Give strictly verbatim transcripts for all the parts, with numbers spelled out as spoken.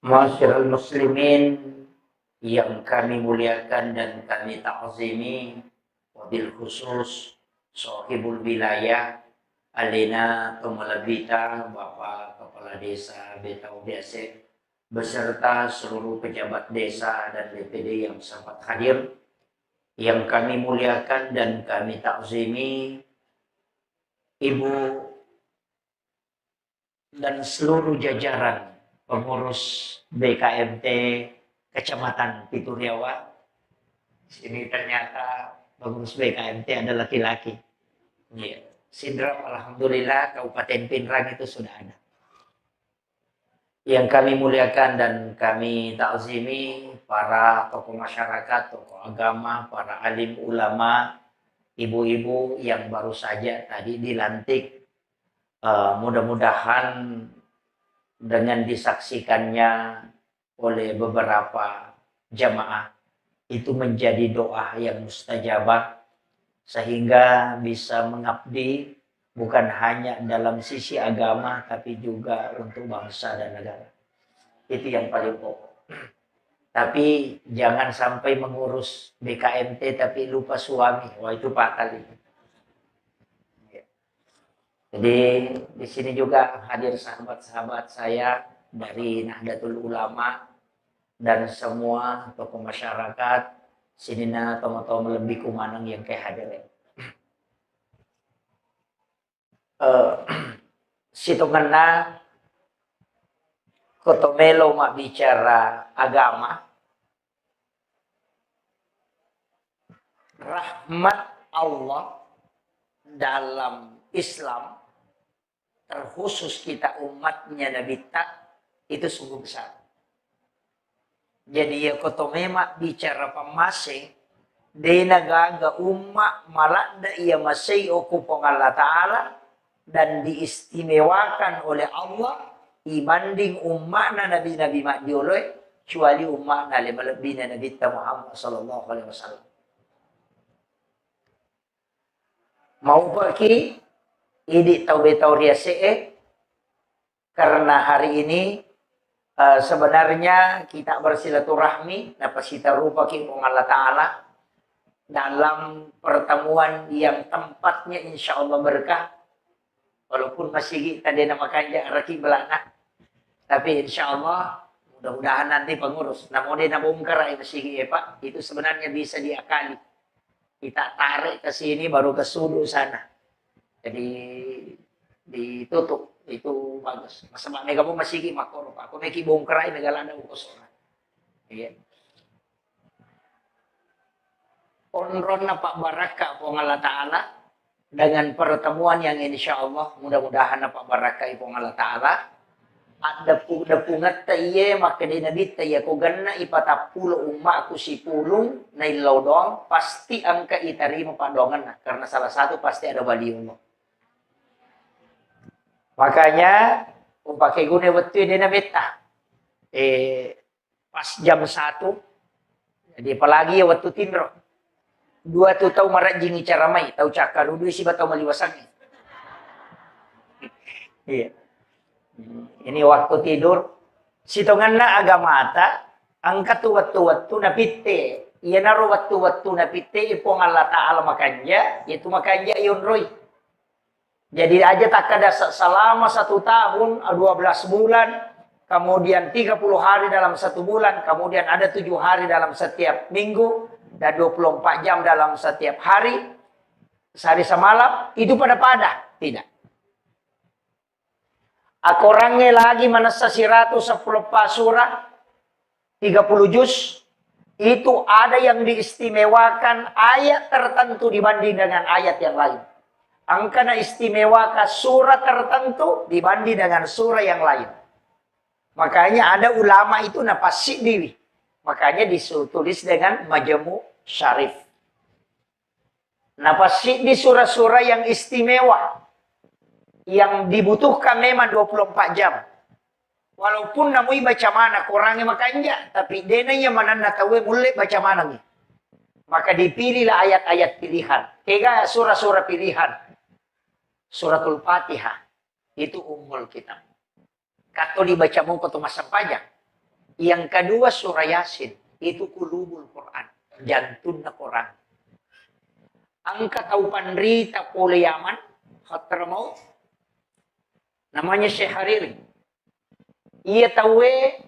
Ma'asyiral muslimin yang kami muliakan dan kami ta'zimi, wabil khusus sahibul wilayah, alena tomalebbita Bapak Kepala Desa Betau Biase, beserta seluruh pejabat desa dan B P D yang sempat hadir, yang kami muliakan dan kami ta'zimi, Ibu dan seluruh jajaran pengurus B K M T Kecamatan Pituriawa. Sini ternyata pengurus B K M T ada laki-laki. Iya. Sidrap, alhamdulillah, Kabupaten Pinrang itu sudah ada. Yang kami muliakan dan kami ta'zimi, para tokoh masyarakat, tokoh agama, para alim ulama, ibu-ibu yang baru saja tadi dilantik. Eh, mudah-mudahan dengan disaksikannya oleh beberapa jamaah, itu menjadi doa yang mustajabah, sehingga bisa mengabdi bukan hanya dalam sisi agama, tapi juga untuk bangsa dan negara. Itu yang paling pokok. Tapi jangan sampai mengurus B K M T tapi lupa suami. Wah, itu fatal itu. Jadi, di sini juga hadir sahabat-sahabat saya dari Nahdlatul Ulama dan semua tokoh masyarakat, sininna tomatoa malebbiku maneng yang ke hadir. Eh, sitongenna koto melo mabbicara agama, rahmat Allah dalam Islam, terkhusus kita umatnya Nabitta, itu sungguh besar. Jadi, iya koto mema bicara pammase, de nagaga umma maladda iya masei okko Puang Allah Ta'ala, dan diistimewakan oleh Allah dibanding umma'na nabi-nabi maddioloe, kecuali umma'na le malebbina Nabitta Muhammad sallallahu alaihi wasallam. Maupaki idi tau betau riase'e, karena hari ini, eh, sebenarnya kita bersilaturahmi, napasitarupaki Puang Allah Ta'ala dalam pertemuan yang tempatnya insya Allah berkah. Walaupun masigi tadi nama kanja raki belana, tapi insya Allah mudah-mudahan nanti pengurus. Namo de nabongkar masigi, eh, Pak, itu sebenarnya bisa diakali. Kita tarik ke sini, baru ke sudut sana. Jadi ditutup, itu bagus. Masa mega pun masigi makoro, Pak. Aku meki bongkar mega lada kosong. Iya. Onronna pabbarakka Puang Allah Ta'ala dengan pertemuan yang insya Allah mudah-mudahan napabbarakkai Puang Allah Ta'ala. Addeppu-, deppungetta iye makkeda Nabitta, iya ko genna ipatappulo ummaku sipulung naillau doang, pasti engka itarima paddoangenna, karena salah satu pasti ada waliullah. Makanya upake guna wettu de nametta. Eh, pas jam satu. Jadi apalagi ya waktu tinro. Dua tu tau marajjingi caramai, tau cakkarudui siba tau maliwasangi. Iya. Ini waktu tidur. Sitongenna agamata, engka tu wettu-wettu napitte. Iyanaro wettu-wettu napitte i Puang Allah Ta'ala makanja, yaitu makanja yonroi. Jadi aja takkada se-, selama satu tahun, dua belas bulan, kemudian tiga puluh hari dalam satu bulan, kemudian ada tujuh hari dalam setiap minggu, dan dua puluh empat jam dalam setiap hari, sehari semalam, itu pada-pada? Tidak. Akorangnge lagi manessa siratu seppulo pa surah, tiga puluh juz, itu ada yang diistimewakan ayat tertentu dibanding dengan ayat yang lain. Engka naistimewakan surah tertentu dibanding dengan surah yang lain. Makanya ada ulama itu napassiddiwi. Makanya ditulis dengan Majmu' Syarif. Napassiddi surah-surah yang istimewa, yang dibutuhkan memang dua puluh empat jam. Walaupun namui baca mana Korangnge makanja, tapi dena iya manenna tauwe mulle baca manengngi. Maka dipilihlah ayat-ayat pilihan. Kega surah-surah pilihan. Suratul Fatihah. Itu Ummul Kitab. Katto dibaca moko to massempajang. Yang kedua surah Yasin, itu qulubul Quran, jantunna Quran. Engka tau panrita pole Yaman, Hadramaut, namanya Syekh Hariri. Iya tauwe,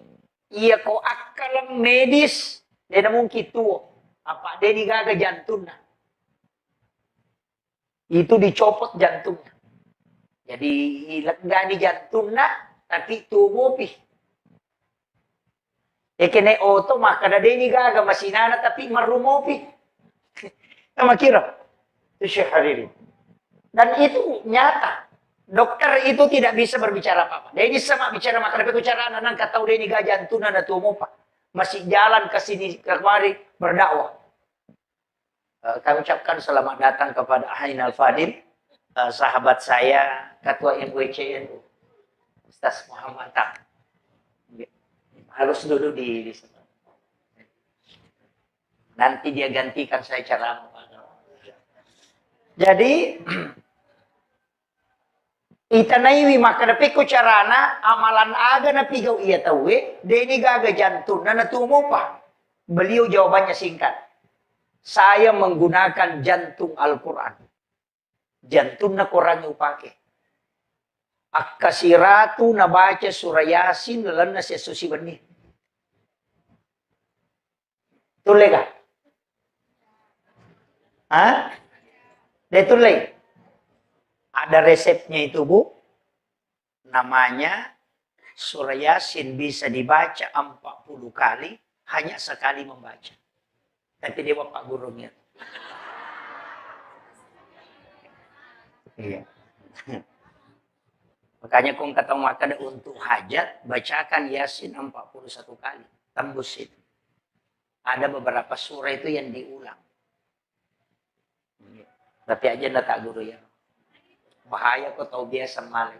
iya ko akkaleng medis, de namungkin tuo. Apa de nigaga jantunna. Itu dicopot jantungnya. Jadi, leggani jantunna, tapi tuo mopi. E, kene oto, makkeda de nigaga masinana, tapi marru mopi. Namakiro. Itu Syekh Hariri. Dan itu nyata. Dokter itu tidak bisa berbicara apa-apa. De nisseng mabbicara, makkeda pekko carana nangka tau de nigaga jantunna natuo mopa. Masih jalan ke sini, ke kemari, berdakwah. Eh, kami ucapkan selamat datang kepada Ain Al-Fadil, eh, sahabat saya, Ketua M W C N U, Ustaz Muhammad Tam. Harus duduk di, di sini. Nanti dia gantikan saya ceramah. Jadi, itanaiwi makkeda pekko carana, amalan aga napigau iya tauwe, de nigaga jantunna natuo mopa. Beliau jawabannya singkat. Saya menggunakan jantung Al-Quran. Jantunna Quran upake. Akkasiratu nabaca surah Yasin lalenna siesso sibenni. Tulleka? Hah? De tullei? Ada resepnya itu, Bu. Namanya surah Yasin bisa dibaca empat puluh kali, hanya sekali membaca. Tapi dia bapak gurunya. Iya. Makanya kong kata makkeda untuk hajat, bacakan Yasin empat puluh satu kali. Tembus itu. Ada beberapa surah itu yang diulang. Tapi aja nda tak guru ya. Bahaya ko tau biasa male.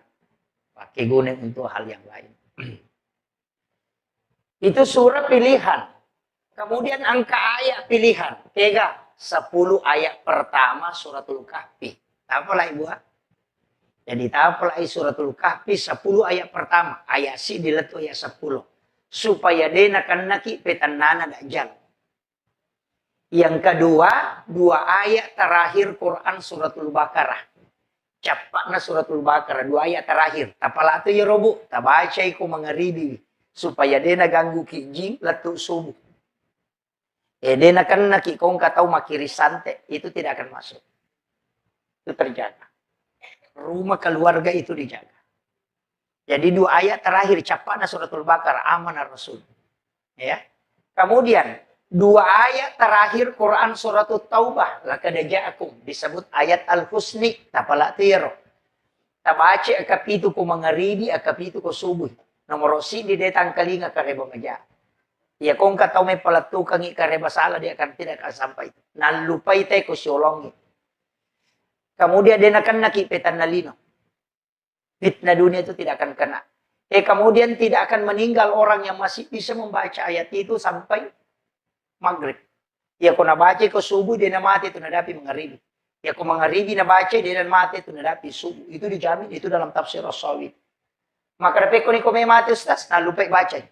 Pakai guna untuk hal yang lain. Itu surah pilihan. Kemudian engka ayat pilihan. Kega, sepuluh ayat pertama Suratul Kahfi. Tapalai buah. Jadi tapalai Suratul Kahfi sepuluh ayat pertama. Ayat si diletu ayat sepuluh. Supaya de nakennaki petennana Dajjal. Yang kedua, dua ayat terakhir Quran Suratul Baqarah. Cappa'na Suratul Baqarah, dua ayat terakhir. Tapalatu ya robu, tabacai ko mangaribi supaya de naganggu ki jing lettu subuh. Eh, de nakennaki ko engka tau makkiri sante, itu tidak akan masuk. Itu terjaga. Rumah keluarga itu dijaga. Jadi dua ayat terakhir cappa'na Suratul Baqarah, amana Rasul. Ya. Kemudian dua ayat terakhir Quran Suratul Taubah, laqad ja'akum, disebut ayat Al-Husni, tapalatu yero. Tabaca akapitu ko mangaribi, akapitu ko subuh. Nomor sidi de tangkalinga kareba maja. Ya ko engka tau mepalettukangi kareba sala, dia akan tidak akan sampai. Nallupai te ko siolongi. Kemudian de nakennaki petanna lino. Fitnah dunia itu tidak akan kena. Eh, kemudian tidak akan meninggal orang yang masih bisa membaca ayat itu sampai maghrib. Ya, ko nabaca ko subuh, dia namate tu nadapi mangaribi. Ya, ko mangaribi nabaca, dia namate tu nadapi subuh. Itu dijamin, itu dalam tafsir As-Sawi. Maka dapat ko ni ko mate, Ustaz, nah, lupa baca.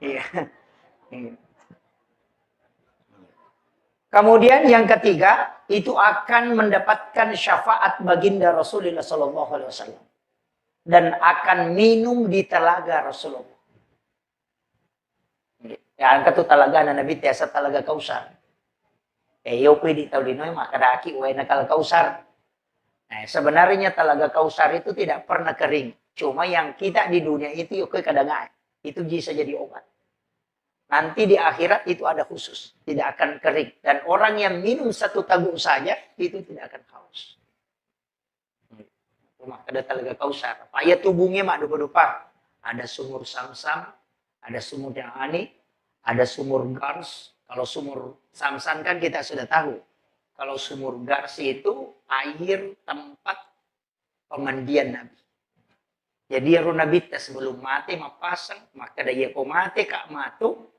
Iya. Iya. Kemudian yang ketiga, itu akan mendapatkan syafaat baginda Rasulullah sallallahu alaihi wasallam dan akan minum di telaga Rasulullah. Ya, engka tu talaga na Nabi tiasa Talaga Kausar. Eh, yo kui di tau linoe makkadaki waena kal Kausar. Eh, sebenarnya Talaga Kausar itu tidak pernah kering. Cuma yang kita di dunia itu yo kui kadang itu bisa jadi obat. Nanti di akhirat itu ada khusus, tidak akan kering. Dan orang yang minum satu teguk saja, itu tidak akan haus. Makkeda Talaga Kausar. Apa iya tubungnge maddupa-dupa. Ada sumur Samsam, ada sumur Ani, ada sumur Gars. Kalau sumur Samsam kan kita sudah tahu. Kalau sumur Gars itu air tempat pemandian Nabi. Jadi iyaro Nabitta sebelum mate mappasang, makkeda, "Iya ko mate ka matu,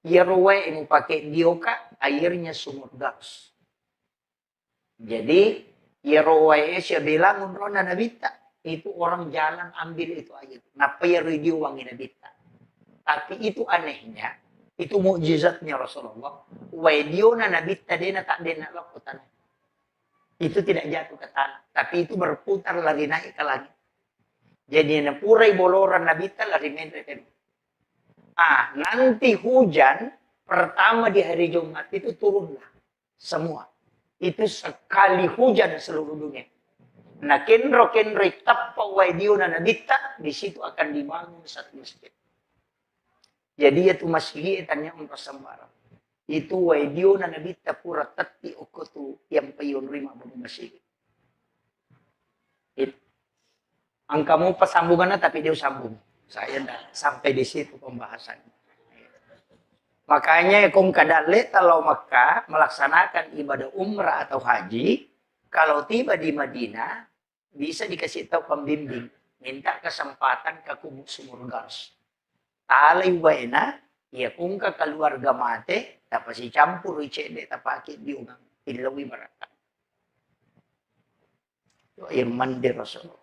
iyaro wae mupake dioka airnya sumur Gars." Jadi iyaro wae siabelang onronna Nabitta. Itu orang jalan ambil itu air. Nappa iyaro idiowangngi Nabitta. Tapi itu anehnya, itu mukjizatnya Rasulullah. Wae diona Nabitta dena tak dena lokko tanah. Itu tidak jatuh ke tanah, tapi itu berputar lari naik ke langit. Jadi napurai boloran Nabitta lari menre ke. Ah, nanti hujan pertama di hari Jumat itu turunlah semua. Itu sekali hujan seluruh dunia. Nah, kenro-kenro itappa wae diona Nabitta, di situ akan dibangun satu masjid. Jadi, iya tu masigi e tania umpa sembarang. Itu wae diona Nabitta pura tetti okko tu yang payonroi mabbonong masigi. It-, engka mupa sambunganna, tapi dia sambung. Saya ndak sampai di situ pembahasannya. Makanya, kong kadalle talo Mekah melaksanakan ibadah umrah atau haji, kalau tiba di Madinah, bisa dikasih tahu pembimbing, minta kesempatan ke kubu sumur Gars. Talai waena, iya kungka keluarga mate, tapasicampurui cedde tapake diungang, illauwi barakka. Yo, air mandi Rasulullah.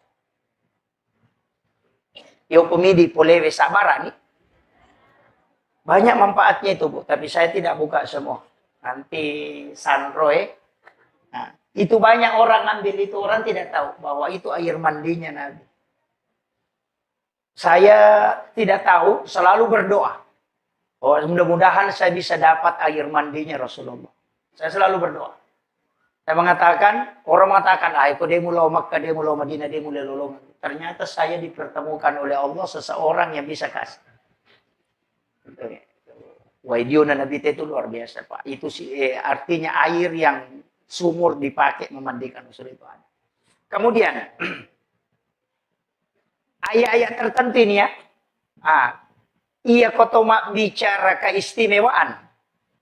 Yo, komidi polewe sabarani. Banyak manfaatnya itu, Bu, tapi saya tidak buka semua. Nanti sanro, eh. Nah, itu banyak orang ambil itu, orang tidak tahu bahwa itu air mandinya Nabi. Saya tidak tahu, selalu berdoa. Oh, mudah-mudahan saya bisa dapat air mandinya Rasulullah. Saya selalu berdoa. Saya mengatakan, orang mengatakan, "Ah, iko demu lao Makkah, demu lao Madinah, demu lao lolongan." Ternyata saya dipertemukan oleh Allah seseorang yang bisa kasih. Waidiona Nabi itu luar biasa, Pak. Itu sih, eh, artinya air yang sumur dipakai memandikan Rasul itu ada. Kemudian, ayat-ayat tertentu ini ya. Ah, iya koto mabbicara keistimewaan.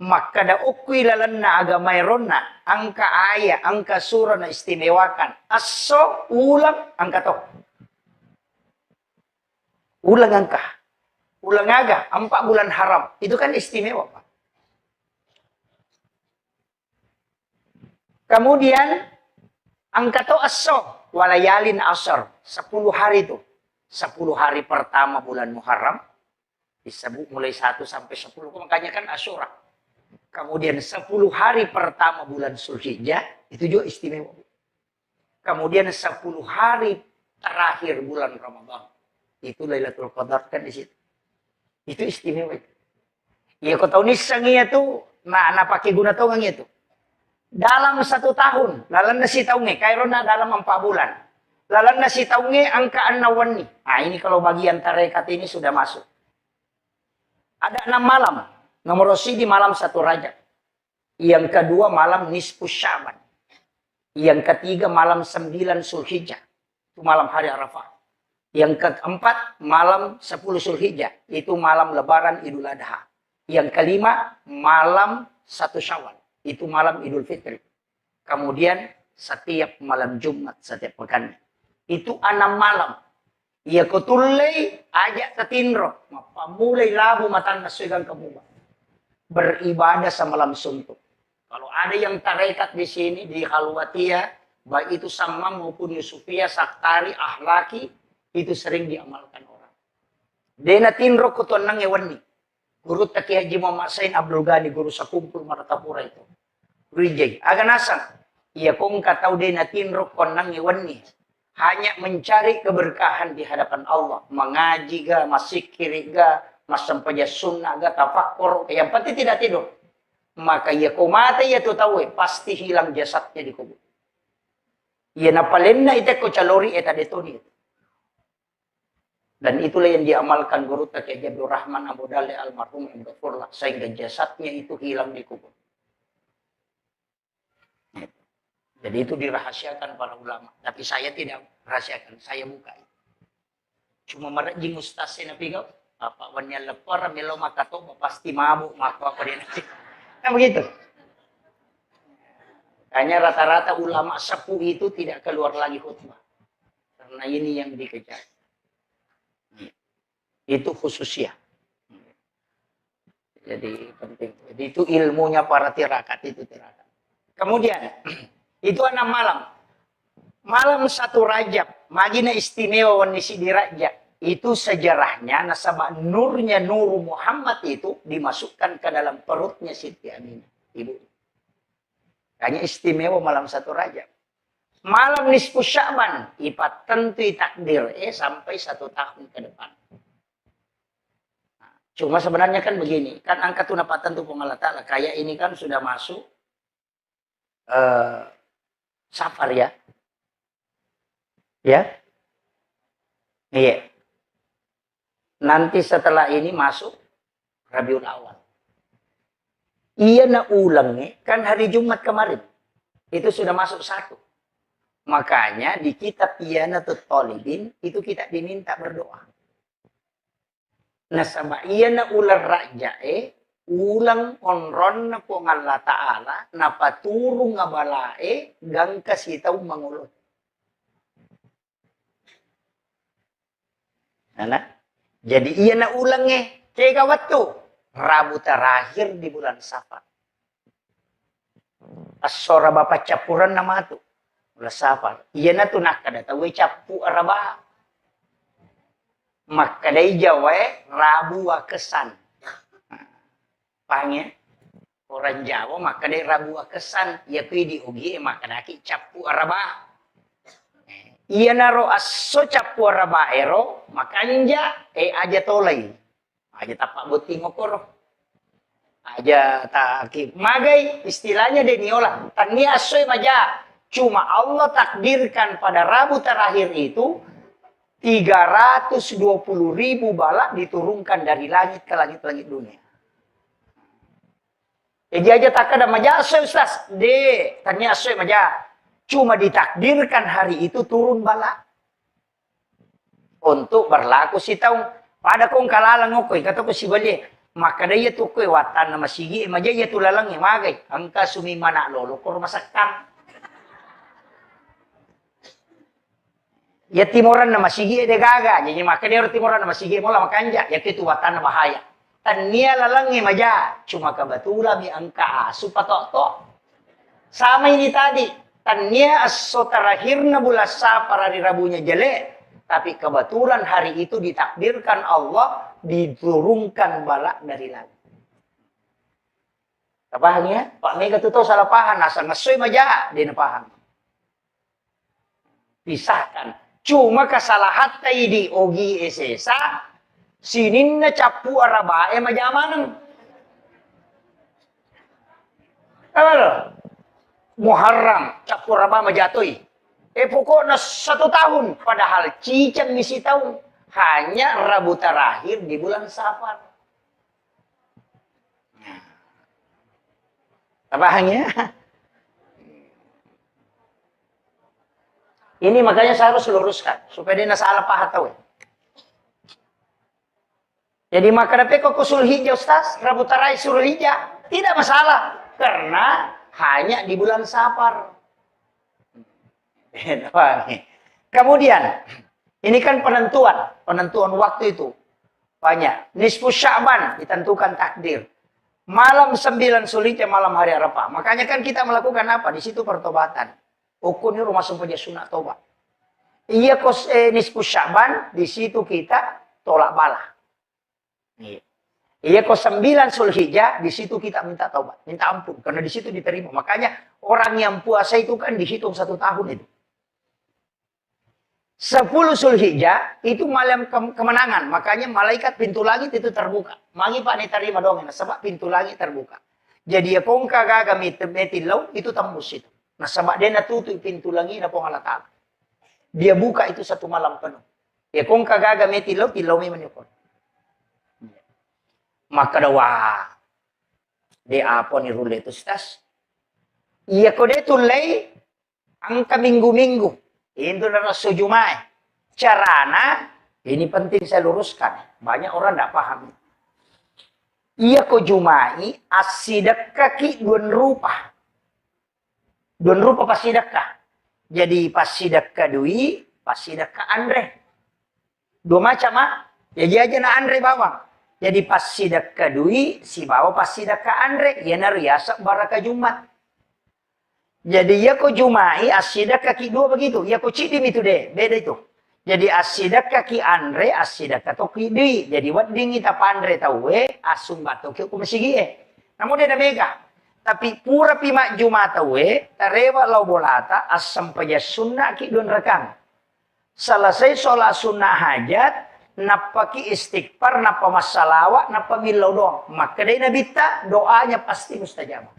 Makkada okkui lalenna agama eronna, engka ayat, engka surah na istimewakan. Esso, uleng, engka to. Uleng engka. Uleng aga? Empat bulan haram. Itu kan istimewa, Pak. Kemudian, engka to esso, walayalin asyr, sepuluh hari itu. Sepuluh hari pertama bulan Muharram, disebut mulai satu sampai sepuluh, makanya kan Asyura. Kemudian sepuluh hari pertama bulan Zulhijjah, itu juga istimewa. Kemudian sepuluh hari terakhir bulan Ramadan, itu Lailatul Qadar kan di situ. Itu istimewa itu. Iya, ko tau nisseng iya tu, na, napake guna tongeng iya tu. Dalam satu tahun, lalenna sitaungnge, kairona dalam empat bulan. Lalenna sitaungnge engka enneng wenni. Ah, ini kalau bagian tarekat ini sudah masuk. Ada enam malam. Nomor siji malam satu Rajab. Yang kedua malam nisfu Sya'ban. Yang ketiga malam sembilan Zulhijjah. Itu malam hari Arafah. Yang keempat, malam sepuluh Zulhijjah, itu malam Lebaran Idul Adha. Yang kelima, malam satu Syawal, itu malam Idul Fitri. Kemudian, setiap malam Jumat, setiap pekan. Itu enam malam. Iya ko tullei, aja tatinro. Mappammulai labu matanna suegang kemuba. Beribadah semalam suntuk. Kalau ada yang tarekat di sini, di Khalwatia, baik itu Sammang maupun Yusufia, Saktari, Ahlaki, itu sering diamalkan orang. Dena tinro ko tuannangnge wenni. Gurutta Kiai Haji Muhammad Sain Abdul Ghani, guru sakumpul Martapura itu. Rijai. Aga nasang? Iya kongka tau dena tinro ko ennangnge wenni. Hanya mencari keberkahan di hadapan Allah. Mengaji ga, massikkiri ga, massempajang sunna ga, tafakkoro ga. Yang penting tidak tidur. Maka iya ko mate iya tu tauwe, pasti hilang jasadnya di kubur. Iya napalenna ite ko calori eta detoni. Dan itulah yang diamalkan gurutta Kiai Abdul Rahman Abu Dalle almarhum yang gafurlah, sehingga jasadnya itu hilang di kubur. Jadi itu dirahasiakan para ulama. Tapi saya tidak rahasiakan, saya buka itu. Cuma marejjing ustaz saya napi kau, apa wanya lepar melo maka toba pasti mabuk maka apa dia nanti. Kan begitu. Hanya rata-rata ulama sepuh itu tidak keluar lagi khutbah. Karena ini yang dikejar. Itu khususnya. Jadi penting. Jadi itu ilmunya para tirakat itu tirakat. Kemudian itu enam malam. Malam satu Rajab Magi na istimewa wenni siddi Rajab? Itu sejarahnya, nasaba nurnya Nuru Muhammad itu dimasukkan ke dalam perutnya Siti Aminah, ibu. Makanya istimewa malam satu Rajab. Malam nisfu Sya'ban, ipattentui takdir, eh, sampai satu tahun ke depan. Cuma sebenarnya kan begini, kan engka tu napattentu Puang Allah Ta'ala, kayak ini kan sudah masuk, eh, Safar ya. Ya? Iya. Nanti setelah ini masuk Rabiul Awal. Iya na ulengnge, kan hari Jumat kemarin. Itu sudah masuk satu. Makanya di kitab I'anatut Thalibin itu kita diminta berdoa. Nasaba iyana uleng Raja'e, uleng onronna Puang Allah Ta'ala, napaturung abalae gangka sitaung mangolo. Nana? Jadi iyana ulengnge, kega wettu? Rabu terakhir di bulan Safar. Esso Araba paccappurenna matu. Uleng Safar. Iyanatu nakkeda tauwe cappu Araba. Makkedai Jawae Rabu Wakesan. Pahang ya? Orang Jawa makkedai Rabu Wakesan. Iya kui di Ogie makkedaki cappu Araba. Iyanaro esso cappu Araba ero makanja, eh, aja tolai. Aja tappa botting okkoro. Aja ta ki-, magai istilahnya de niola. Tannia essoe maja. Cuma Allah takdirkan pada Rabu terakhir itu tiga ratus dua puluh ribu bala diturunkan dari langit ke langit-langit dunia. Jadi aja takkeda maja essoe, Ustaz. De, tannia essoe maja. Cuma ditakdirkan hari itu turun bala. Untuk berlaku sitaung. Pada ko engka laleng okko, engka to ko sibalie. Makkeda iya tu okko wattanna masigi e maja iya tu lalengnge magai. Engka sumi mana lolo ko rumah sakit. Iya timoranna masigi e de gaga. Jadi makkeda ero timoranna masigi e mola makanja. Iya tu wattanna bahaya. Tannia lalengnge maja, cuma kebetulan mi engka asu patok-tok. Sama ini tadi, tannia esso terakhirna bulan Safar hari Rabunya jelek, tapi kebetulan hari itu ditakdirkan Allah diturunkan bala dari langit. Tapahang ya? Pak Mega tu tau salah paham, nasa ngessoi maja, de napahang. Pisahkan. Cuma kesalahatta idi Ogi e sesa, sininna cappu Araba e maja maneng. Apa lo? Muharram, cappu Araba maja toi. Eh, pokoknya satu tahun, padahal ciceng misi tahun. Hanya Rabu terakhir di bulan Safar. Paham ya? Ini makanya saya harus luruskan supaya dia salah paham tahu. Jadi maka dapat kok Zulhijjah Ustaz, Rabu Tarai Zulhijjah, tidak masalah karena hanya di bulan Safar. Kemudian ini kan penentuan, penentuan waktu itu. Banyak. Nisfu Sya'ban ditentukan takdir. Malam sembilan Zulhijjah, malam hari Arafah. Makanya kan kita melakukan apa? Di situ pertobatan. Ukur ni rumah sumpah sunat tobat. Iya kos, eh, nisfu Sya'ban, di situ kita tolak bala. Iya. Iya kos sembilan Zulhijjah, di situ kita minta tobat, minta ampun. Karena di situ diterima. Makanya orang yang puasa itu kan dihitung satu tahun itu. Sepuluh Zulhijjah itu malam ke-, kemenangan. Makanya malaikat pintu langit itu terbuka. Magi Pak ni tarima dongeng, sebab pintu langit terbuka. Jadi ya kongka gaga met-, metillau itu tembus itu. Nah, sebab dia natutup pintu langit na Puang Allah Ta'ala. Dia buka itu satu malam penuh. Ya kongka gaga metillau, tillau memang nyokor. Maka doa. De apa ni rulle tu stas. Iya ko de tullei, Engka minggu-minggu, intu narasso Jumae. Carana, ini penting saya luruskan. Banyak orang ndak paham. Iya ko Jumai, assidekkaki dua rupa. Dua rupa passidekka. Jadi passidekka dui, passidekka anre. Dua macam, ah. Jadi aja na anre bawang. Jadi passidekka dui, sibawa passidekka anre. Iyanaro yaseng baraka Jumat. Jadi, iyako Juma'i, assidekkaki dua begitu. Iyako ciddi mitu de', beda itu. Jadi, assidekkaki anre, assidekka tokki dui. Jadi, weddingngi tapanre tauwe, assumba tokki ko masigi'e. Namo de' namega. Tapi purapi majjuma tauwe, tarewe lao bolata, assempajang sunna'ki dua rakang. Selesai sholat sunnah hajat, nappaki istighfar, nappa massalawa, nappa millau doang. Makkedai Nabitta, doanya pasti mustajabah.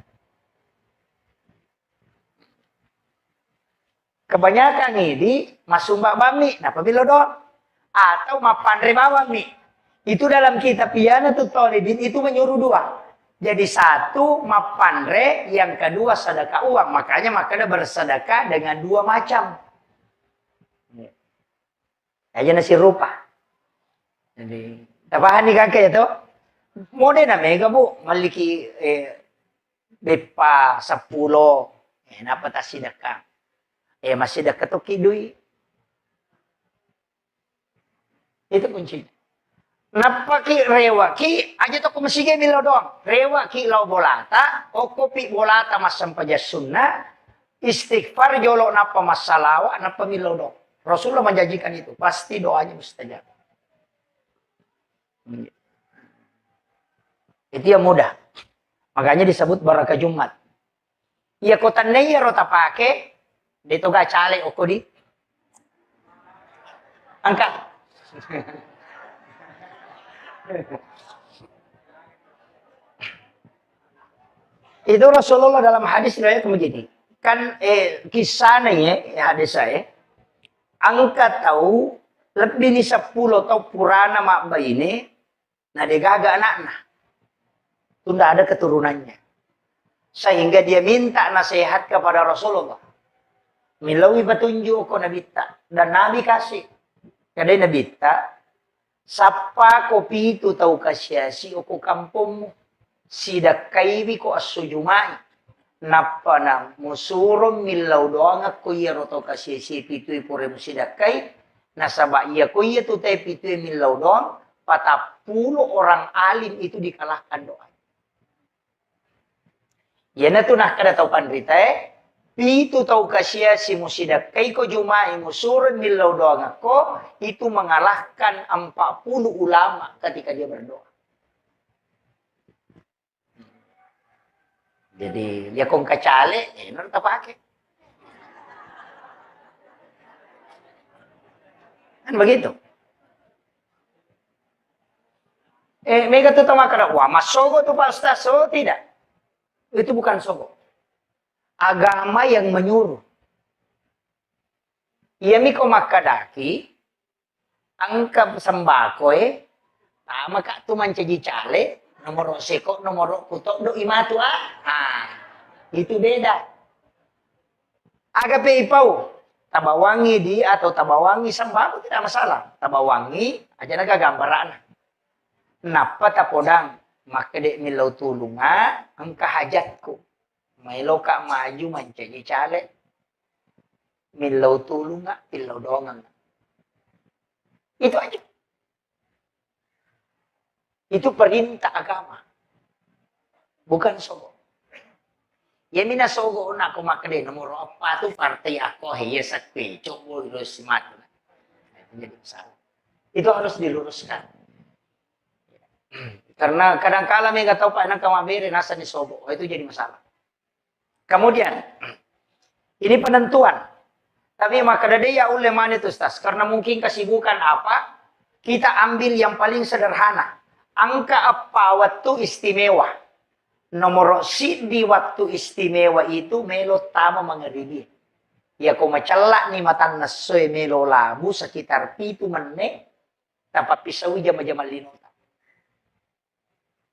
Kebanyakan idi masumba bammi, nappa millau doang. Atau mappanre bawammi. Itu dalam kitab Ianatut Thalibin itu menyuruh dua. Jadi satu mappanre, yang kedua sedekah uang. Makanya makkeda bersedekah dengan dua macam. Aja nasirupa. Jadi, tapahani kake ya to? Mode na mega, Bu, malliki, eh, beppa seppulo, eh, napa tassidekka? Eh, massidekka tokki dui. Itu kuncinya. Nappaki rewaki, aja tokko masigi millau doang. Rewaki lao bolata, okkopi bolata massempajang sunna, istighfar jolo nappa massalawa, nappa millau doang. Rasulullah menjanjikan itu, pasti doanya mustajab. Itu yang mudah. Makanya disebut barakah Jumat. Iya, ko tennai iyaro tapake, de' toga cale okko di angka. Itu Rasulullah dalam hadis riwayat begini. Kan, eh, kisahnya ya, ya hadis saya. Angka tau lebih ni seppulo tau purana mabbaine, na degaga anakna. Tunda ada keturunannya. Sehingga dia minta nasihat kepada Rasulullah. Millaui petunjuk ko Nabitta. Dan Nabi kasih. Kadai Nabitta, sappa ko pitu tau kasiasi ko kampongmu. Sidakkaiwi ko esso Juma'i. Nappa na musuro millau doangekko iyaro tau kasiasi pitui pura musidakkai. Nasaba iya ko iya tu tau pitui millau doang, patappulo orang alim itu dikalahkan doa. Iyanatu nakkeda tau panritae, pitu tau kasiasi musidakkai ko Juma'i musuro millau doangekko, itu mengalahkan empat puluh ulama ketika dia berdoa. Jadi, ya kong kacale, eh, naro tapake. Kan begitu. Eh, mega tu tau makkeda, "Wah, massogo tu Pak Ustaz." Oh, tidak. Itu bukan sogo. Agama yang menyuruh. Iyami ko makkedaki, engka sembakoe, tamaka tu mancaji cale, nomoro seko, nomoro kutoddo imatu, ah. Ah, itu beda. Aga pe ipau, tabawangi di atau tabawangi sembako, tidak masalah. Tabawangi aja naga gambarana. Nappa tapodang, makkede millau tulunga, engka hajatku. Maeloka maju mancaji cale. Millau tulunga, pillau doangengnga. Itu aja. Itu perintah agama. Bukan sogo. Iyami nasogo nako makkeda nomoro eppa tu partai akko, iya sakko, cobo terus matu. Itu jadi masalah. Itu harus diluruskan. Karena kadangkala mega tau pa nangka mabere nasani sogo. Oh, itu jadi masalah. Kemudian, ini penentuan. Tapi makkeda de ya ulle mani tu, Ustaz, karena mungkin kesibukan apa, kita ambil yang paling sederhana. Engka eppa wettu istimewa. Nomoro siddi wettu istimewa itu melo tama mangaribi. Iya ko macella ni matanna essoe melo labu sekitar pitu menne, tapappisaui jama-jama linota.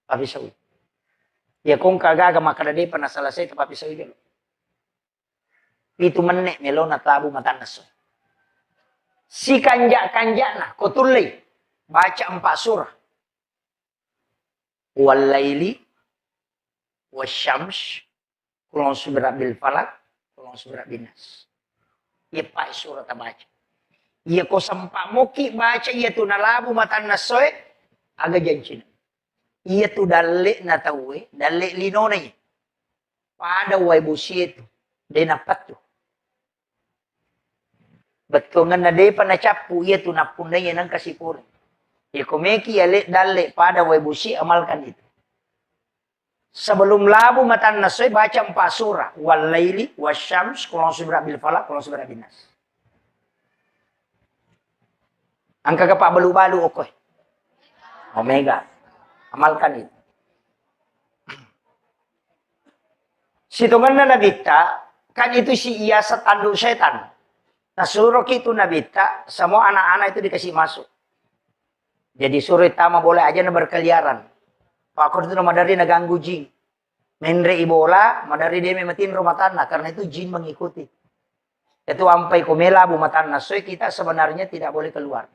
Pappisaui. Iya ko engka gaga makkeda depa naselesai, tapappisaui jolo. Pitu menne melo natabu matanna esso. Sikanja-kanjana ko tullei baca empat surah. Wallaili, wasyams, qul a'udzu birabbil falaq, qul a'udzu birabbin nas. Iya pai surah tabaca. Iya ko sempa moki baca iya tu nalabu matanna essoe, aga jancina. Iya tu dalle'na tauwe, dalle' linona iya. Pada wae bosie tu. De' nappattu. Bettuangenna de'pa nacappu iya tu nappunnaiya nengka sipole. Iyako meki yale dalle pada wae bosi, amalkan itu. Sebelum labu matanna essoe, baca empat surah. Wal laili, wasyams, qul a'udzu birabbil falaq, qul a'udzu birabbin nas. Engka ga pabbalu-balu okkoe? Omega. Amalkan itu. Sitongenna nabitta, kan itu si iyasa tandu setan. Nasuroki tu nabitta, semua anak-anak itu dikasih masuk. Jadi suruh tama bola aja na berkeliaran. Pakko tu na madari na ganggu jin. Menre i bola, madari de' me matinro matanna, karena itu jin mengikuti. Itu ampai ko melabu matanna essoe, kita sebenarnya tidak boleh keluar.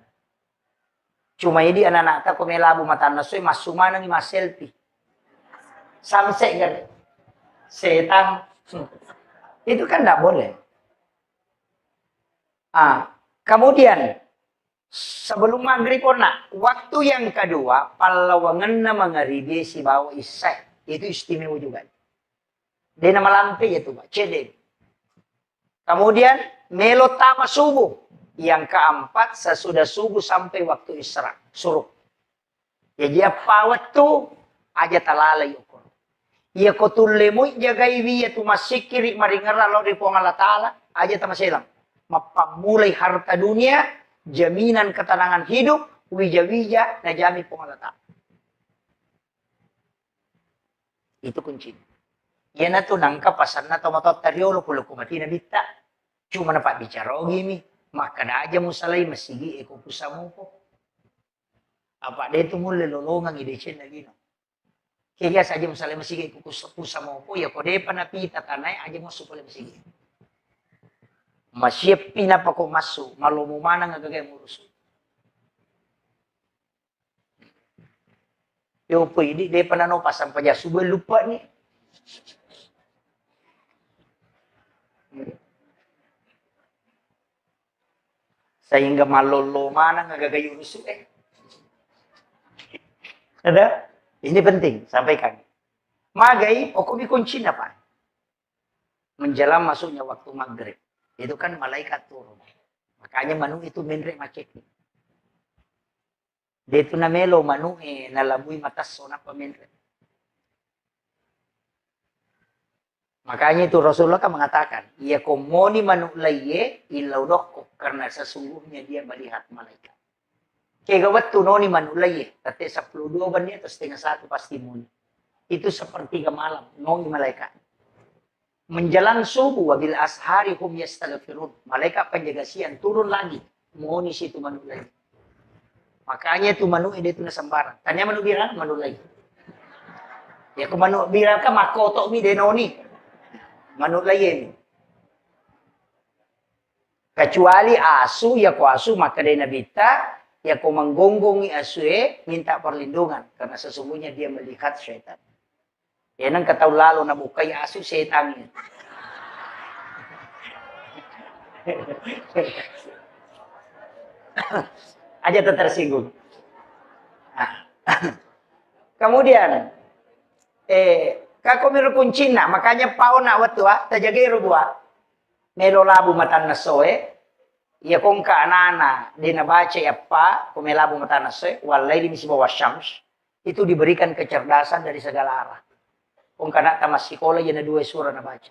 Cuma idi anak-anak ta ko melabu matanna essoe, massu manengi masselfie. Samse gare. Setan. Itu kan tidak boleh. Ah, kemudian sebelum maghrib onna, waktu yang kedua, pallawangenna mangaribi sibawa isya. Itu istimewa juga. De' na malampe ya tu, Pak. Cede. Kemudian melo tama subuh. Yang keempat, sesudah subuh sampai waktu isra, suruk. Jaji eppa wettu aja talalai okoro. Iyako tulle moi jagaiwi iyatu massikiri maringerra lao ri Puang Allah Ta'ala, aja tamaselang. Mappammulai harta dunia, jaminan ketenangan hidup, wija-wija najami Puang Allah Ta'ala. Itu kuncinya. Iyanatu nangka pasanna tomatoatta riolo, pole ko mati nabitta. Cuma napabbicara ogimi, makkeda aja musalai masigi e ko pusamoko. Apa de tu mulle lolongang i decenna lino. Kega saja musalai masigi e ko kus-, pusamoko, ya ko depa napita tanae aja massu pole masigi. Masieppi napa ko massu, malomo maneng agaga murusu. Yopo idi depa nano passampajang subuh lupa ni. Sehingga malollo maneng agaga yurusu e. Ada? Ini penting, sampaikan. Magai, okomi kuncina, Pak. Menjelang masuknya waktu maghrib. Itu kan malaikat turun. Makanya manu itu menre macet. De tu namelo manu'e nalabui matesso nappa menre. Makanya itu Rasulullah kan mengatakan, "Iya ko moni manu laiye, illau dokko, karena sesungguhnya dia melihat malaikat." Kega wettu noni manu laiye, tette seppulo dua benni atau setengah satu pasti moni. Itu sepertiga malam, noni malaikat. Menjelang subuh, wabil ashari hum yastaghfirun. Malaikat penjaga siang turun lagi. Moni situ manu lagi. Makanya tu manu ede tu nasembarang. Tania manu birang, manu lagi. Ya ko manu birang kan makotok mi denoni. Manu lagi ini. Kecuali asu, ya ko asu makkeda nabitta, ya ko menggonggongi asue minta perlindungan karena sesungguhnya dia melihat setan. Ya, nengka tau lalo nabukai asu setangnge. Aja tu tersinggung. Nah. Kemudian, eh, kako miro kuncinna, makanya paona wettu, ah, tajagai ro bua. Melo labu matanna soe, iya kongka anana de nabaca yappa, ko melabu matanna soe, wallaili misibawa syams. Itu diberikan kecerdasan dari segala arah. Kongka anak tamat sekolah, iya na dua sura nabaca.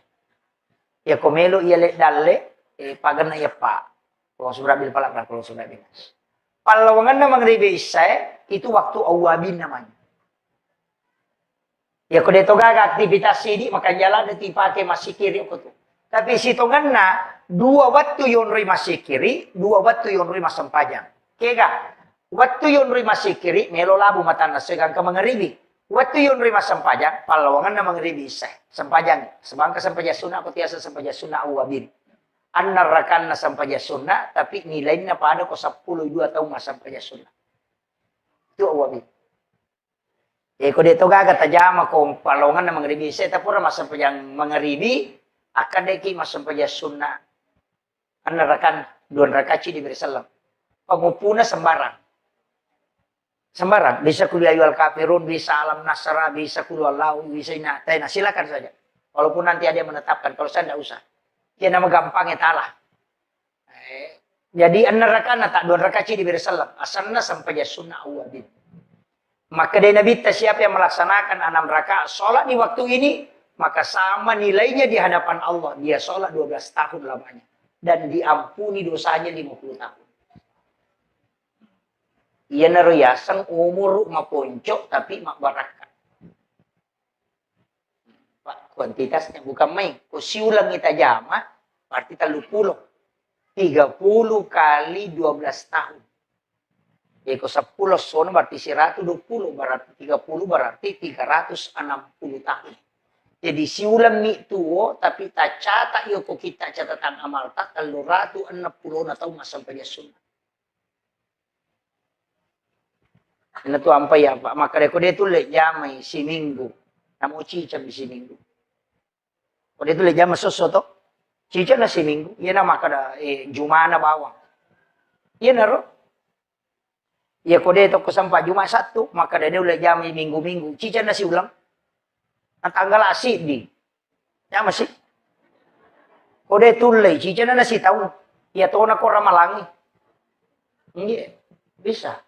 Iya ko melo iya le dalle, eh, pagenna iya pa. Kalau surah bil falak dan kalau surah bin nas. Pallawanganna mangribi isyae, itu waktu awwabin namanya. Iya ko de to gaga aktivitas sidi, maka jalan de tipake massikiri ko tu. Tapi sitonganna dua waktu yonroi massikiri, dua waktu yonroi massempajang. Kega? Wettu yonroi massikiri, melo labu matanna soe gangka mangaribi. Wettu yonroi massempajang, pallawanganna mangaribi isyae. Sempajang, sebangka sempajang sunna, ko tiasa sempajang sunna awwabin. Anna rakanna sempajang sunna, tapi nilainna pada ko seppulo dua taung massempajang sunna. Itu awwabin. Eh, ko de to gaga tajama ko pallawanganna mangaribi isyae, tapura massempajang mangaribi, akkadeki massempajang sunna. Anna rakan, dua rakaat cidi beri sallam. Penguppuna sembarang. Sembarang. Bisa kul ya ayyuhal kafirun, bisa alam nasra, bisa kul huwallahu, bisa inna ataina. Silakan saja. Walaupun nanti ada yang menetapkan, kalau saya ndak usah. Iya nama gampangnya talah. Eh, jadi enam rakaat na tak dua rakaat cidi bere selleng. Asanna sempajang sunnah awwabin. Maka dari Nabi ta, siapa yang melaksanakan enam rakaat sholat di waktu ini, maka sama nilainya di hadapan Allah. Dia sholat dua belas tahun lamanya. Dan diampuni dosanya lima puluh tahun. Iyanaro yaseng umur maponco tapi mabbarakka. Pak, kuantitasnya bukan main. Ko siulang kita jama, berarti tellu puluh. Tiga puluh kali dua belas tahun. Ya, ko sepuluh sono berarti seratus dua puluh, berarti tiga puluh, berarti tiga ratus enam puluh tahun. Jadi siulang mi tuo, tapi tak catat yo ko kita catatan amal tak tellu ratus enam puluh na tahun masa penjasuna. Ina tu ampai apa? Makkeda ko de tulle jamai siminggu. Namo cicang mi siminggu. Ko de tulle jama sosso to? Cicang na siminggu. Iyana makkeda, eh, jumana bawang. Iyanaro. Iya ko de tokko sempa Juma Sattu, makkeda de ulle jamai minggu-minggu. Cicang na siulang. Na tanggala siddi. Ya masih. Ko de tullei, cicana na sitaung. Iya tona ko ramalangi. Iya, bisa.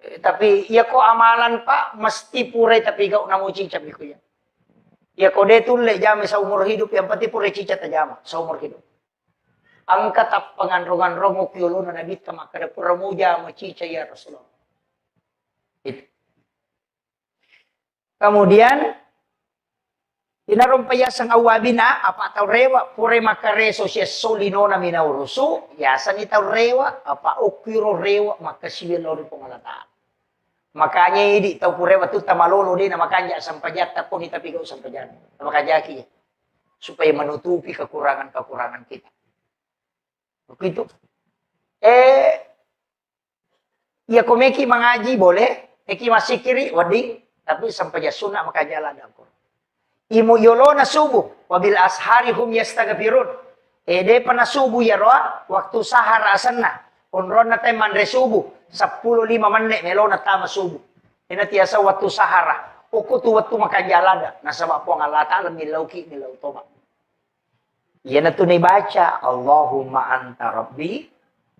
Eh, tapi iya ko amalan, Pak, mesti purai tapi gau namo cicam iko ya. Iya ko de tulle jama saumur hidup, yang penting purai cica tajama saumur hidup. Engka tappanganrong-anrong okki olona Nabitta makkeda pura mujama cica ya Rasulullah. Itu. Kemudian, inaro mpayaseng awwabina, apa tau rewa, pura makkareso sia esso linona minaurusu, yasani tau rewa, apa okkiro rewa, makkasiwi lao ri Puang Allah Ta'ala. Makanya idi tau pura wettu tamalolo de na makanja sempajatta koni tapi gau sempajatta. Makajaki supaya menutupi kekurangan-kekurangan kita. Begitu. Eh, iya ko meki mangaji boleh, meki massikiri wedding, tapi sempajang sunna makanja ladang ko. Imu yolona subuh, wabil ashari hum yastaghfirun. Eh, depa na subuh yaroa, waktu sahara asenna. Onronna te manre subuh, seppulo lima menit melona tama subuh. Ina tiasa waktu sahara. Okko tu waktu makanja ladang, nasaba Puang Allah Ta'ala milauki, milau toba. Iyanatu naibaca, "Allahumma anta rabbi,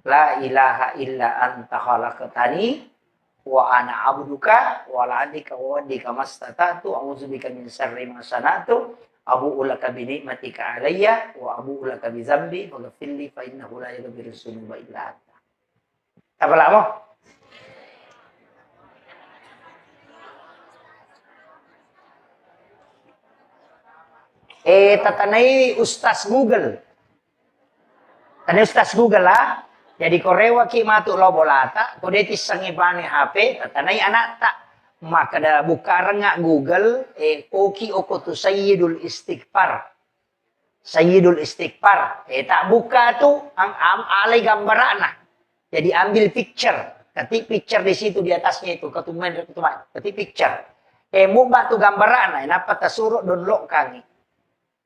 la ilaha illa anta khalaqtani, wa ana abduka, wa ala ahdika wa wa'dika mastata'tu, a'udzubika min syarri ma sana'tu, abu'u laka bi ni'matika alayya, wa abu'u laka bi dzambi, faghfirli fa innahu la yaghfiru dzunuba illa anta." Tapalamo? Eh, tatanai Ustaz Google. Tanai Ustaz Google, ah. Jadi, ko rewaki matu lao bolata, ko de tissengi bane H P, tatanai anatta. Makkeda bukkarengnga Google, eh, koki oko tu Sayyidul Istighfar. Sayyidul Istighfar. Eh, tak buka tu, ang-, am-, alai gambarana. Jadi ambil picture. Ketik picture di situ di atasnya itu. Ketumai, ketumai. Ketik picture. Eh, muba tu gambarana. Eh, napa tasuro download kangi.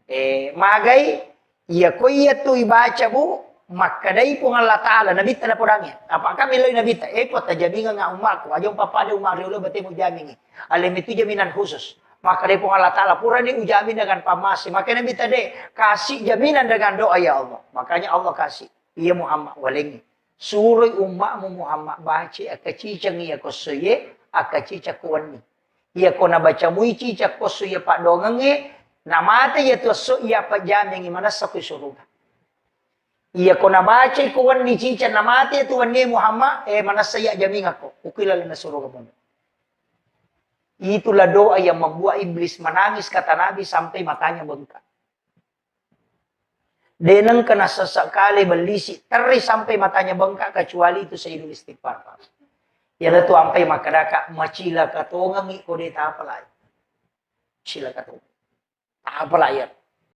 Eh, magai, iya ko iya tu ibaca bu, makkedai Puang Allah Ta'ala, Nabitta napodangi. Apa kami loi Nabitta? Eh, ko tajamingeng ummaku. Aja umpapada umma riolo batemu jamingi. Alemi tu jaminan khusus. Makkedai Puang Allah Ta'ala, purani ujamin dengan pammase. Maka Nabitta de, kasih jaminan dengan doa, ya Allah. Makanya Allah kasih. Iya Muhammad, walengi. Suroi ummamu Muhammad baca, akkacicangi iya kossoye, akkacica kuwenni. Iya ko nabaca mui cica kosso iya paddoangengnge, namate iya tu esso iya pajjamingi manessa kui suruga. Iya ko nabacai kuwenni cica namate tu wenni Muhammad, eh, manessa iya jamingakko, ukui lalenna suruga mono. Itulah doa yang membuat iblis menangis, kata Nabi, sampai matanya bengkak. De nengka nasesekali bellisi terri sampai matanya bengkak kecuali itu Sayyidul Istighfar. Iyanatu ampai makkedaka, macilaka tongengi ko de tapalai. Cilaka tongeng. Tapalai ya.